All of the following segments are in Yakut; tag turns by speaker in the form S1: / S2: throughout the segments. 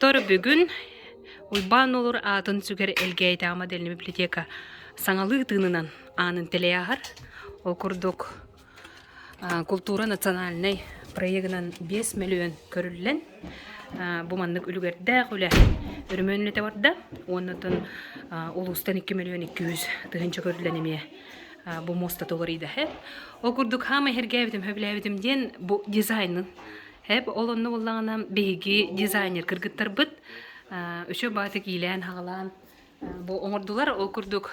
S1: Доҕоттор, бүгүн Уйбаан Нуолур аатын сүгэр Элгээйитээҕи модельнай библиотека саҥалыы тыынынан аанын тэлэйэ аһар. Ол курдук култуура национальнай проегынан 5 мөлүйүөн көрүллэн, бу маннык үлүгэрдээх үлэ өрөмүөн үлэтэ барда. Уонна оттон улуустан 2 мөлүйүөн 200 тыһыынча көрүллэн эмиэ бу муостата уларыйда. Ол курдук хаамай сэргээбитим, сөбүлээбитим диэн бу дизайнын Эп ол онно буоллаҕына биһиги дизайнер кыргыттарбыт үчүгэй баҕайытык иилээн-хаҕалаан бу оҥордулар. Ол курдук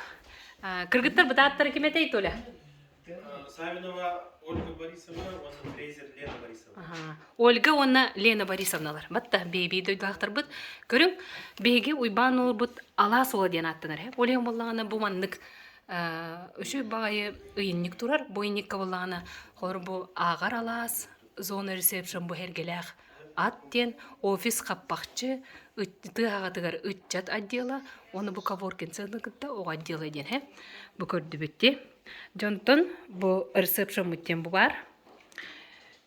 S1: кыргыттар бытааттара ким этэй Толя?
S2: Савинова Ольга Борисовна уонна Фрейзер Лена Борисовна.
S1: Ольга уонна Лена Борисовналар. Батта бэйбии дойдулаахтарбыт. Көрүҥ, биһиги Уйбаан уолбут Алаас уола диэн ааттанар. Ол иһин буоллаҕына бу маннык үчүгэй баҕайы ыйынньык турар. Бу ыйынньыкка буоллаҕына холобур бу ааҕар алаас, зона ресепшн бу эргэлээх ат диэн офис хаппахчы тыа аҕатыгар ыччат отдела уонна бу коворкинг кытта оҕо отдела диэн һэ бу көрдүбүт дии дьонтон бу ресепшеммут диэн бу баар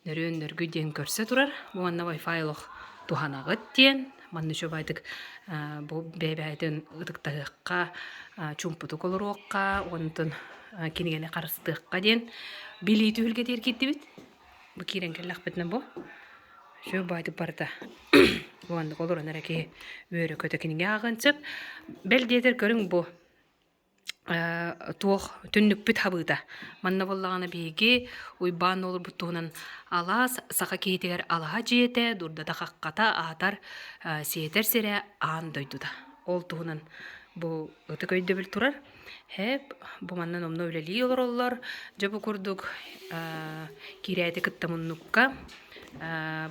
S1: нөрүөн нөргү диэн көрсө турар уонна wi-fi олох туһанаҕыт диэн манна үчүгэйдик бу бэйэ-бэйэтин ытыктаһыахха чуумпутук олоруохха онтон кинигэни харыстыахха диэн билии түһүлгэтигэр киирдибит Бу киирэн кэллэхпитинэ бу үчүгэй баайдык барыта уонна олорон эрэ киһи үөрэ-көтө кинигэ ааҕыан сөп. Бэл диэтэр көрүҥ бу туох түннүкпүт хабыыта. Манна буоллаҕына биһиги Уйбаан олорбут туһунан алаас саха киһитигэр алаһа дьиэтэ, дурдата-хаххата, аатар сиэтэр сирэ аан дойдута. Ол туһунан бу ытык өйдөбүл турар. Һээп, бу манна номнуо үлэлии олороллор. Дьэ бу курдук киирээти кытта муннукка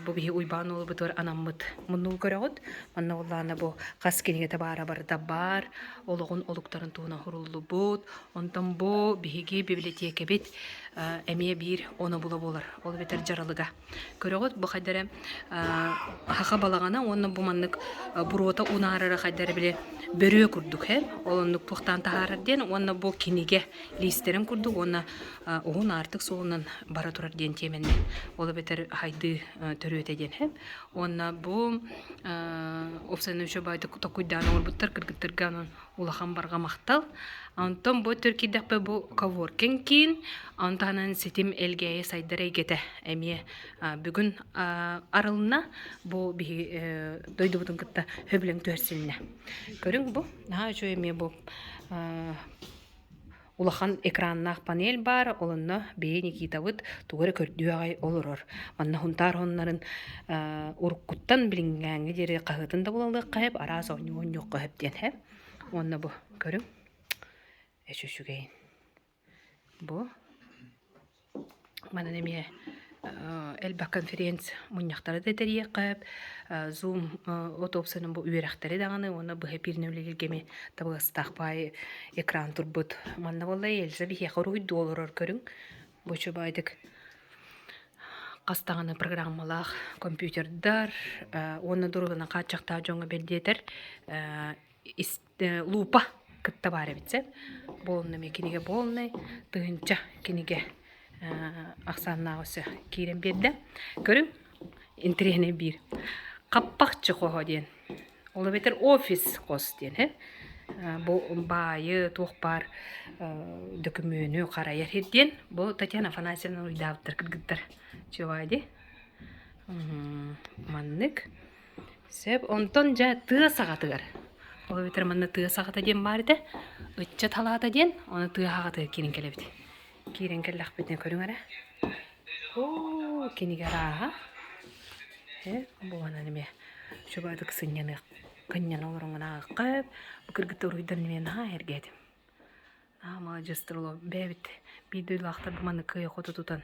S1: бу биһи Уйбаан уолбутугар анаммыт муннугу көрөҕүт. Манна буоллаҕына бу хас кинигэтэ баара барыта баар, олоҕун олуктарын туһунан суруллубут. Онтон бу биһиги бибилэтиэкэбит эмиэ биир онобула буолар. Ол эбэтэр дьаралыга. Көрөҕүт, бу хайда эрэ саха балаҕана уонна бу маннык буруота унаарара хайда эрэ били бөрүө курдук ээ. Ол оннук туохтаан таһаарар диэн уонна бу кинигэ лиистэрин курдук уонна уһун аартык суолунан бара турар диэн тиэмэннэн. Ол эбэтэр хайдыы төрүөтэ диэн ээ. Уонна бу уопсайынан үчүгэй баайдык токуйдаан оҥорбуттар кыргыттарга онон улахан барҕа махтал. Онтон бу өттүгэр киирдэхпэ бу коворкинг киин, ону таһынан ситим Элгээйи сайдар эйгэтэ эмиэ бүгүн арылынна. Бу биһиги дойдубутун кытта сөбүлэҥ түһэрсилиннэ. Көрүҥ бу, наһаа үчүгэй эмиэ бу улахан экраннаах панель баар, ол онно бэйэ Никитабыт тугу эрэ көрдүү аҕай олорор. Манна Хунтаар хоннорун уруккуттан билиҥҥээҥҥэ диэри хаһыатын да булалыахха сөп, араас оонньуу оонньуохха сөп диэн сөп. Уонна бу көрүҥ, эчи үчүгэйин. Бу манан эмиэ элбэх конференц мунньахтары да тэрийиэххэ сөп, Zoom от уопсайынан бу үөрэхтэри даҕаны уонна быһа эпииринэн үлэлииргэ эмиэ табыгастаах баай экран турбут. Манна буолла Эльза биһиэхэ уруһуйдуу олорор көрүҥ. Бу үчүгэйдик хас даҕаны программалаах компьютердар уонна доруобуйанан хааччахтаах дьоҥҥо бэлиэтэр лупа кытта баар эбит сөп. Буолунна эмиэ кинигэ буолунай, тыһыынча кинигэ ахсааннаах өссө киирэн биэрдэ. Көрүҥ, интэриэһинэй биир. Хаппахчы хоһо диэн. Ол эбэтэр офис хос диэн һэ. Бу баайы туох баар дөкүмүөнү харайар сир диэн. Бу Татьяна Афанасьевна уруйдаабыттар кыргыттар. Чуваа дии. Маннык. Сөп, онтон дьэ тыа саҕатыгар. Ол эбэтэр манна тыа саҕата диэн баар этэ. Ыччат халаата диэн, ону тыа саҕатыгар киирэн кэлэбит. Киирэн кэллэхпитинэ көрүҥ эрэ. Оо, кинигэ арааһа. Э, буолан эмиэ чубаатык сынньаныах, кынньана олороҥҥун ааҕыахха. Бу кыргыттар уруйдан эмиэ наһаа эргээтим. Аа, маладьыастар бэйэбит биир дойдулаахтар бу маннык кыайа-хото тутан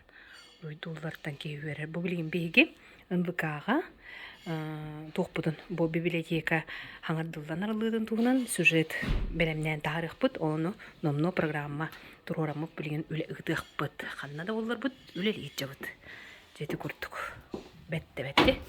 S1: уруйдууллартан киһи үөрэр. Бу билигин биһиги НВК-ҕа туохпутун бу библиотека хаҥардыллан арыллыытын туһунан сюжет бэлэмнээн таһаарыахпыт. Ону номнуо программа туруораммыт билигин үлэ ыытыахпыт. Ханна да буолларбыт үлэлии сылдьабыт. Дьэ ити курдук. Бэттэ бэтти.